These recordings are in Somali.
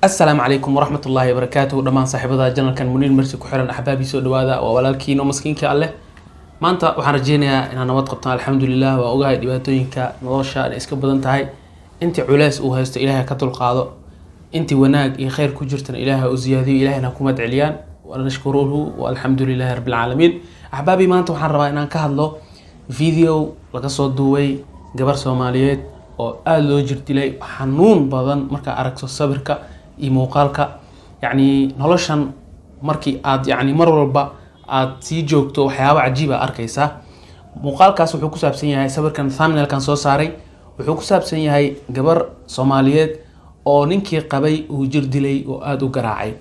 Asalaamu calaykum waraxmat ullaahi wabarakaatuhu. Dhammaan saaxiibada channelkan Muniir Mercy ku xiran, axbaabii, soo dhawaada. Waa walaalkiin oo maskiinka Alleh. Maanta waxaan rajeynayaa inaad nabad qabtaan. Alxamdulilah, waa ogahay dhibaatooyinka nolosha inay iska badan tahay. Intii culeys uu haysto, Ilaahay ka dulqaado. Intii wanaag iyo kheyr ku jirtana, Ilaahay u ziyaadiyo, Ilahayna ku mahad celiyaan. Wanashkuruhu, walxamdu lilahi rabbi alcaalamiin. Axbaabii, maanta waxaan rabaa inaan ka hadlo video laga soo duubay gabar Soomaaliyeed oo aada loo jirdilay. Xanuun badan markaa aragto sawirka iyo muuqaalka. Yacni noloshan markii aad yacni mar walba aad sii joogto, waxyaaba cajiib a arkaysaa. Muuqaalkaas wuxuu ku saabsan yahay, sawirkan thumbnailkan soo saaray wuxuu ku saabsan yahay gabar Soomaaliyeed oo ninkii qabay uu jir dilay oo aada u garaacay.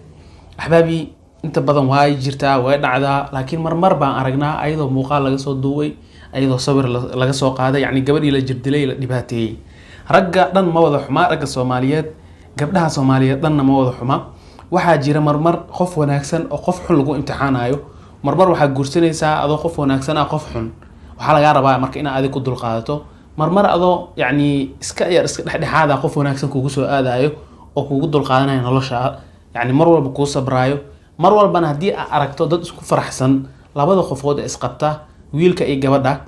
Axbaabii, inta badan way jirtaa, way dhacdaa, laakiin marmar baan aragnaa ayadoo muuqaal laga soo duubay, ayadoo sawir laga soo qaaday, yacni gabadhii la jirdilay, la dhibaateeyey. Ragga dhan ma wada xumaa, ragga Soomaaliyeed, gabdhaha Soomaaliyeed dhanna ma wada xuma. Waxaa jira marmar qof wanaagsan oo qof xun lagu imtixaanayo. Marmar waxaa guursanaysaa adoo qof wanaagsan ah, qof xun waxaa lagaa rabaa marka inaad adig ku dulqaadato. Marmar adoo yacni iska yar, iska dhexdhexaada, qof wanaagsan kugu soo aadayo oo kugu dulqaadanaya nolosha, yacni mar walba kuu sabraayo. Mar walbana haddii aad aragto dad isku faraxsan, labada qofood ee isqabta, wiilka iyo gabadha,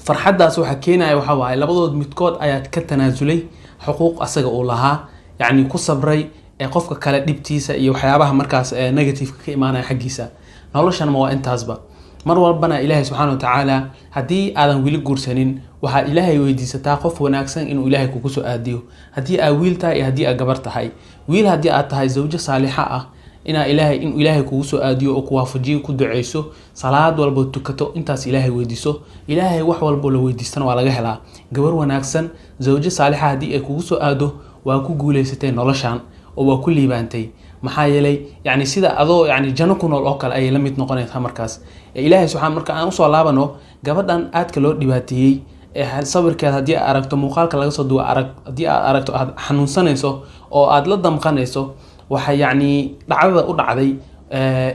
farxaddaas waxaa keenaya waxaa waaye labadood midkood ayaa ka tanaasulay xuquuq asaga uu lahaa, yacni ku sabray ee qofka kale dhibtiisa iyo waxyaabaha markaas ee negativeka ka imaanaya xaggiisa. Noloshan ma waa intaasba. Mar walbana Ilaahay subxaana wa tacaala, haddii aadan weli guursanin, waxaad Ilaahay weydiisataa qof wanaagsan inuu Ilaahay kugu soo aadiyo, haddii aad wiil tahay iyo haddii aad gabar tahay. Wiil haddii aad tahay, zawjo saalixa ah inaa Ilaahay inuu Ilaahay kugu soo aadiyo oo ku waafajiyo ku duceyso, salaad walbo tukato, intaas Ilaahay weydiiso. Ilaahay wax walbo la weydiistana waa laga helaa. Gabar wanaagsan, zawjo saalixa haddii ay kugu soo aado, waa ku guuleysatay noloshan oo waa ku liibaantay. Maxaa yeelay, yani sida adoo yani janno ku nool oo kale ayay la mid noqonaysaa markaas. Ilaahay subxaan. Marka aan usoo laabano gabadhan aadka loo dhibaateeyey ee sawirkeeda haddii aad aragto, muuqaalka laga soo duwa arag, haddii aad aragto aad xanuunsanayso oo aad la damqanayso. Waxay yacni dhacdada u dhacday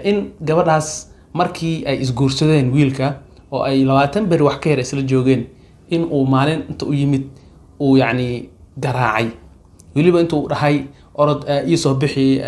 in gabadhaas markii ay isguursadeen wiilka oo ay 20 beri wax ka yar isla joogeen, in uu maalin inta u yimid uu yacni garaacay. Weliba intuu dhahay, "Orod, iisoo bixi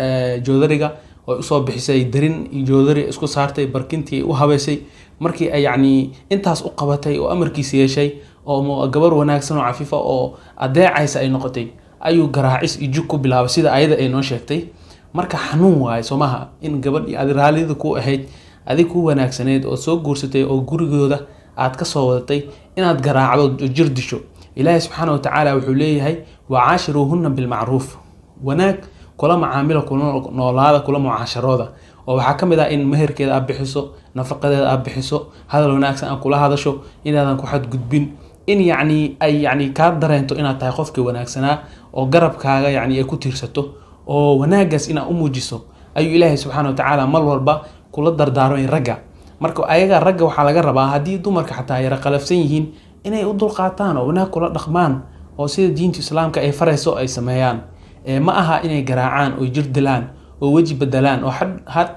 joodariga," oo usoo bixisay darin iyo joodari, isku saartay barkintii ay u habeysay. Markii ay yacni intaas u qabatay oo amarkiisa yeeshay oo gabar wanaagsan oo cafiifa oo adeecaysa ay noqotay, ayuu garaacis iyo jug ku bilaabay, sida ayada ay noo sheegtay. Marka xanuun waaye, soo maha, in gabadhii adi raallida ku ahayd, adig ku wanaagsaneyd oo soo guursatay oo gurigooda aad ka soo wadatay, inaad garaacdo oo jir disho? Ilaahay subxaana watacaala wuxuu leeyahay: "Wacaashiruuhunna bilmacruuf." Wanaag kula macaamilo, kula noolaada, kula mucaasharooda. Oo waxaa ka mid ah in meherkeeda aad bixiso, nafaqadeeda aad bixiso, hadal wanaagsan aad kula hadasho, inaadan ku xadgudbin, in yacni ay yacni kaa dareento inaad tahay qofkii wanaagsanaa oo garabkaaga yacni ay ku tiirsato, oo wanaaggaas inaad u muujiso ayuu Ilaahay subxaana watacaala mar walba kula dardaarmay ragga. Marka ayaga ragga waxaa laga rabaa, haddii dumarka xataa ay qalafsan yihiin, inay u dulqaataan oo wanaag kula dhaqmaan oo sida diinta Islaamka ay farayso ay sameeyaan. Ma aha inay garaacaan oo jir dilaan oo weji bedelaan, oo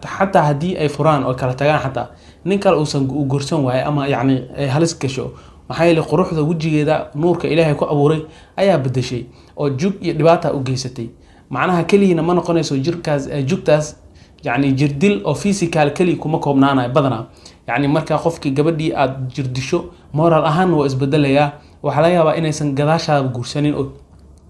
xataa haddii ay furaan oo kala tagaan, xataa nin kale uusan u guursan waayo ama yacni ay halis gasho. Maxaa yeelay, quruxda wejigeeda, nuurka Ilaahay ku abuuray ayaa bedeshay oo jug iyo dhibaata u geysatay. Macnaha keligiina ma noqonayso jirkaas, jugtaas, yacni jirdil oo physical keli kuma koobnaanayo badanaa. Yacni marka qofkii gabadhii aad jirdisho, moral ahaan waa isbedelayaa. Waxaa laga yaabaa inaysan gadaashaada guursanin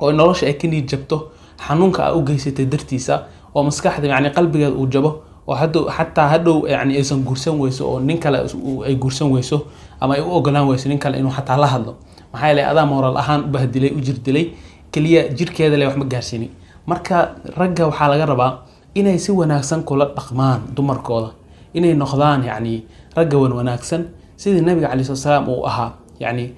oo nolosha ay ka niyad jabto xanuunka aa u geysatay dartiisa, oo maskaxda, yacni qalbigeeda uu jabo, oo hadhow xataa hadhow yacni aysan guursan weyso, oo nin kale ay guursan weyso ama ay u ogolaan weyso nin kale inuu xataa la hadlo. Maxaa yeelay, adaa moral ahaan u bahdilay, u jirdilay. Keliya jirkeeda le wax ma gaarsiinin. Marka ragga waxaa laga rabaa inay si wanaagsan kula dhaqmaan dumarkooda, inay noqdaan yacni ragga wanaagsan sidii Nabiga calayhi salatu salaam uu ahaa. Yacni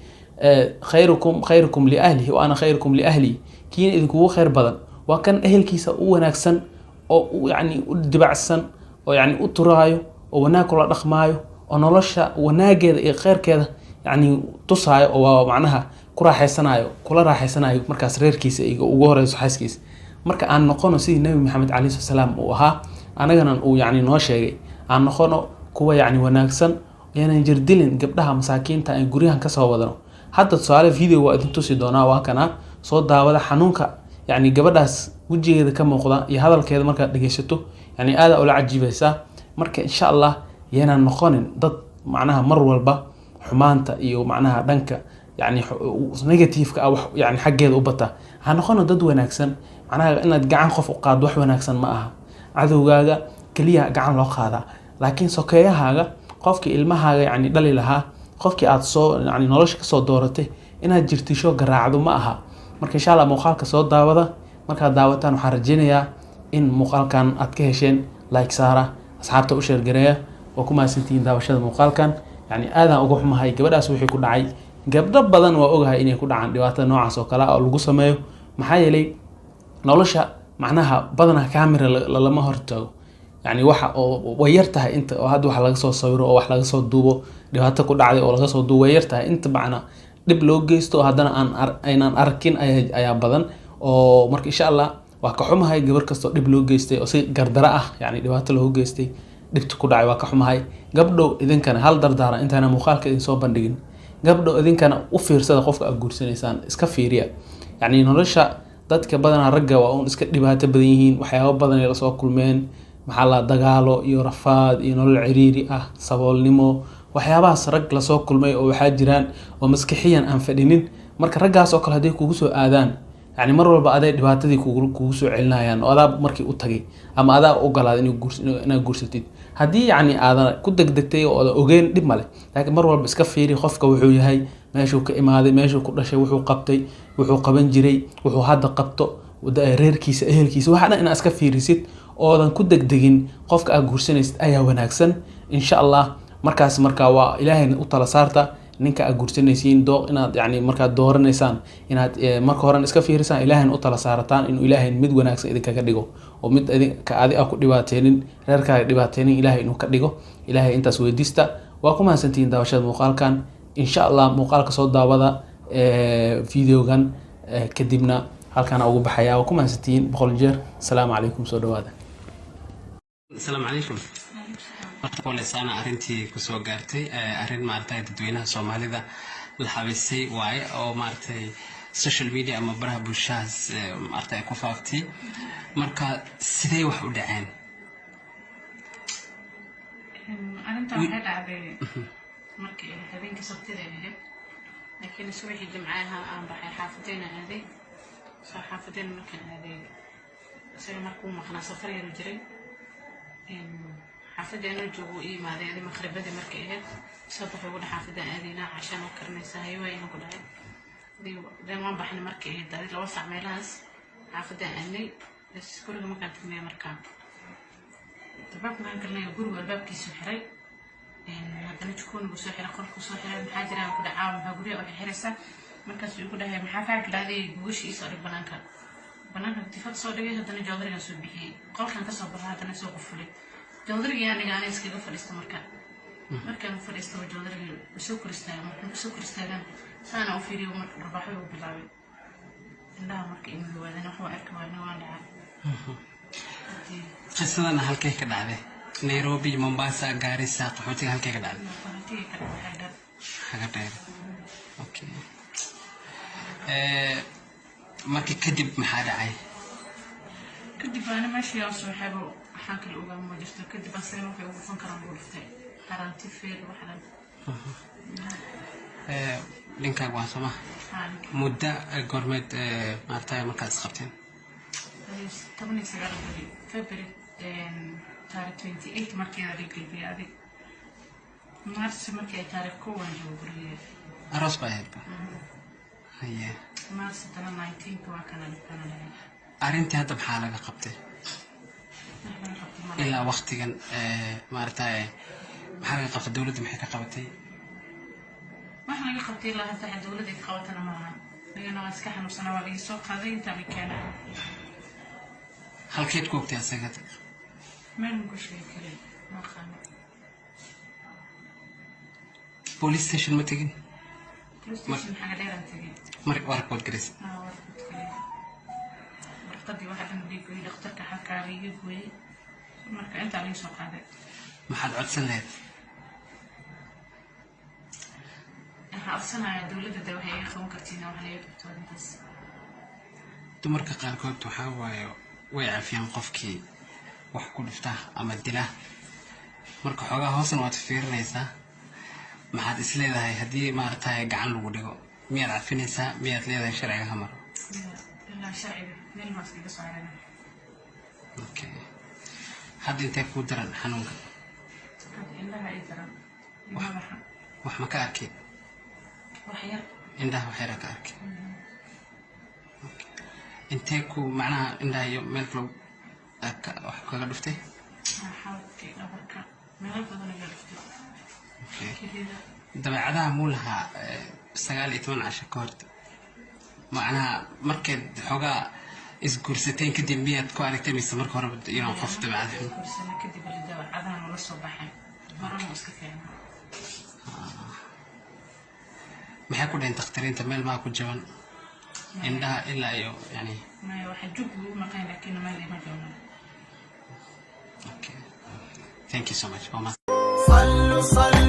"Khayrukum khayrukum liahlihi wa ana khayrukum liahli." Kiina idinkugu khayr badan waa kan ehelkiisa u wanaagsan oo yacni u dibacsan oo yacni u turaayo oo wanaag kula dhaqmaayo oo nolosha wanaageeda iyo khayrkeeda yacni tusaayo, oo waa macnaha ku raaxaysanayo, kula raaxaysanayo markaas reerkiisa iyo ugu horeyso xaaskiisa. Marka aan noqono sidii Nabi Maxamed calayhi salatu salaam uu ahaa, anagana uu yacni noo sheegay. Aan noqono kuwa yacni wanaagsan, yaanan jirdilin gabdhaha masaakiinta aan guryahan kasoo wadano. Hadda tusaale video waa idin tusi doonaa, waa kana, soo daawada xanuunka. Yacni gabadhaas wejigeeda ka muuqda iyo hadalkeeda markaad dhegeysato, yani aada ula cajiibaysaa. Marka insha Allah yaynaan noqonin dad macnaha mar walba xumaanta iyo macnaha dhanka yani negative-ka ah wax yani xaggeeda u bata. Ha noqonin dad wanaagsan. Macnaha inaad gacan qof u qaaddo wax wanaagsan ma aha. Cadowgaaga keliya gacan loo qaadaa, laakiin sokeeyahaaga, qofkii ilmahaaga yani dhali lahaa, qofkii aad soo yani nolosha kasoo dooratay, inaad jirtisho garaacdo ma aha. Marka insha Allah muuqaalka soo daawada. Markaad daawataan, waxaan rajeynayaa in muuqaalkan aad ka hesheen. Like saara, asxaabta u share gareeya. Waa ku mahadsantihiin daawashada muuqaalkan. Yani aadaan uga xumahay gabadhaas wixii ku dhacay. Gabdho badan waa ogahay inay ku dhacaan dhibaatada noocaas oo kale ah oo lagu sameeyo. Maxaa yeelay nolosha macnaha badanaa camera lalama hortago. Yani waxa oo way yar tahay inta oo hadda wax laga soo sawiro oo wax laga soo duubo, dhibaato ku dhacday oo laga soo duubo way yar tahay. Inta macna dhib loo geysto oo haddana aan aynaan arkin ayaa badan. Oo marka insha Allah waa ka xumahay gabar kastoo dhib loo geystay oo si gardara ah yani dhibaato loogu geystay, dhibta ku dhacay waa ka xumahay. Gabdhow, idinkana hal dardaara intaana muuqaalka idin soo bandhigin. Gabdhow, idinkana u fiirsada qofka aad guursanaysaan, iska fiiriya. Yacni nolosha dadka badanaa ragga waa uun iska dhibaato badan yihiin, waxyaabo badan ay lasoo kulmeen, maxaa la dagaalo iyo rafaad iyo nolol ciriiri ah, saboolnimo, waxyaabahaas rag lasoo kulmay oo waxaa jiraan oo maskixiyan aan fadhinin. Marka raggaas oo kale hadday kugu soo aadaan, yani mar walba aday dhibaatadii kugu soo celinayaan oo adaa markii u tagay ama adaa ogolaaday inaad guursatid. Haddii yacni aadan ku degdegtay oo aadan ogeyn, dhib male, laakiin mar walba iska fiiri qofka wuxuu yahay, meeshuu ka imaaday, meeshuu ku dhashay, wuxuu qabtay, wuxuu qaban jiray, wuxuu hadda qabto, reerkiisa, ehelkiisa, waxa dhan inaad iska fiirisid oodan ku degdegin qofka aad guursanaysid ayaa wanaagsan insha Allah. Markaas marka waa Ilaahayna u tala saarta ninka aad guursanaysiin doo inaad yani markaad dooranaysaan inaad marka horena iska fiirisaan, Ilaahayna u tala saarataan inuu Ilaahay mid wanaagsan idinkaga dhigo oo mid idinka adi a ku dhibaateynin, reerkaaga dhibaateynin Ilaahay inuu ka dhigo. Ilaahay intaas weydiista. Waa ku mahadsantihiin daawashada muuqaalkan. Insha Allah muuqaalka soo daawada, videogan kadibna halkaan ugu baxaya. Waa ku mahadsantihiin 100 jeer. Asalaamu calaykum, soo dhawaada. Asalaamu calaykum. Horta pole sana arrintii kusoo gaartay. Arrin maaragtay dadweynaha Soomaalida la xabisay waaye oo maaragtay social media ama baraha bulshahaas maaragtay ay ku faaftay. Marka sidee wax u dhaceen? Arrintan waxay dhacday markii habeenkii Sabtida ay ahayd, laakiin subaxii Jimcaha aan baxay, xaafadeyna aaday. Soo xaafadeyna markaan aaday, isaga markuu maqnaa, safar yaru jiray. Xaafadda anoo joogo uu ii imaaday adi maqribadii markay ahayd. Soo baxay, ugu dha xaafadda aadaynaa, cashaan u karinaysaa. Hayo, waa inuu ku dhahay. Then waan baxnay. Markay ahayd adi 2 sac meelahaas xaafadda aadnay. Bas guriga markaan tagnay, markaa albaabka markaan galnay, gurigu albaabkiisu xiray, haddana jikoonigu soo xiray, qolku soo xiray. Maxaa jiraan ku dhacaa? Maxaa guryaha u xirxiraysaa? Markaasuu igu dhahay, maxaa kaa galaday? Gogashii isoo dhig banaanka. Banaanka tifad soo dhigay, haddana joodarigan soo bixiyey, qolkan kasoo baxo, haddana soo qufulay joodarigii. Aniga aniga iskaga fadhiista. Marka markaan fadhiistaba joodarigii soo kor istaagan. Markaan kusoo kor istaagan, saana u fiiriyo, marka dharbaaxo igu bilaabay indhaha. Marka imadoowaadana waxba arki waayna, waan dhacay. Qisadana halkay ka dhacday? Nairobi, Mombasa, Gaarisa, qaxootiga halkay ka dhacday? Qaxootiga ka dhacay dheer. Xaga dheer, okay. Marka kadib maxaa dhacay? Kadib ana meeshii aan soo xebo, waxaan kala ogaa ma jirto. Kadib asagana waxay ugu dhufan karaan ugu dhuftay, xaraanti, feer, wax dhan. Ninkaaga waa soo maha? Haa, ninka. Muddo goormeed maaragtay markaad isqabteen? 19 beri February, taarikh 28 markii adig galbiyay, adig Mars markii ay taarikh 1 waan joogo gurigeeda. Aroos ba ahaydba, haye. Mars haddana 19ka waa kana dhibkana dhacay. Arrintii hadda maxaa laga qabtay? Wax laga qabtay malaha. Ilaa waqtigan maaragtay maxaa laga qabtay? Dowladda maxay ka qabatay? Wax laga qabtay ilaa hadda waxa dowladda ay ka qabatana malaha. Anigana waa iska xanuunsana, waa laga soo qaaday intaa la keenay. Halkeed ku ogtay asaga? Meel ma ku sheegi karin, ma aqaano. Police station ma tegin? Police station xaga dheeraan tegay. Mar waa report garaysa? Haa, waa report galay. Warqadii waxa dhan lii gooyey, dhakhtarka xalkaa liiga gooyey. Marka intaa laga soo qaaday. Maxaad codsan lahayd? Waxaan codsanayaa dowladda de waxay iga qaban kartiin, wax laga qabto arrintaas. Dumarka qaarkood waxaa waaye way cafiyaan qofkii wax ku dhufta ama dila. Marka xoogaa hoosna waad fiirinaysaa. Maxaad is leedahay haddii maaragtay gacan lagu dhigo? Miyaad cafinaysaa? Miyaad leedahay sharciga ha maro? Ilaa sharciga meel hoos iga soo aragay. Okay, hadda intee kuu daran xanuunka? Hadda indhaha ii daran iyo madaxa. Wax ma ka arkay? Wax yar. Indhaha wax yaraa ka arkay. Okay. Intee ku macnaha indhaha iyo meel kale aad wax kaga dhuftay? Xabadka, dhabarka, meelo badan iga dhuftay. Okay. Kelida. Dabeecadaha muu lahaa 19 casho ka horta? Macnaha markaad xoogaa isguursateen kadib miyaad ku aragtay, mise marka horeba inuu qof dabeecad xun? Guursana kadib wali dabeecadahan ula soo baxay. Horena wuu iska fiicnaa. Maxay ku dhaheen dakhtariinta? Meel maa ku jaban indhaha ilaa iyo yani? Maya, waxa jug ugu maqan, laakiin meel ima joogan. Okay, thank you so much. Waa mahadsan. صلوا صلوا.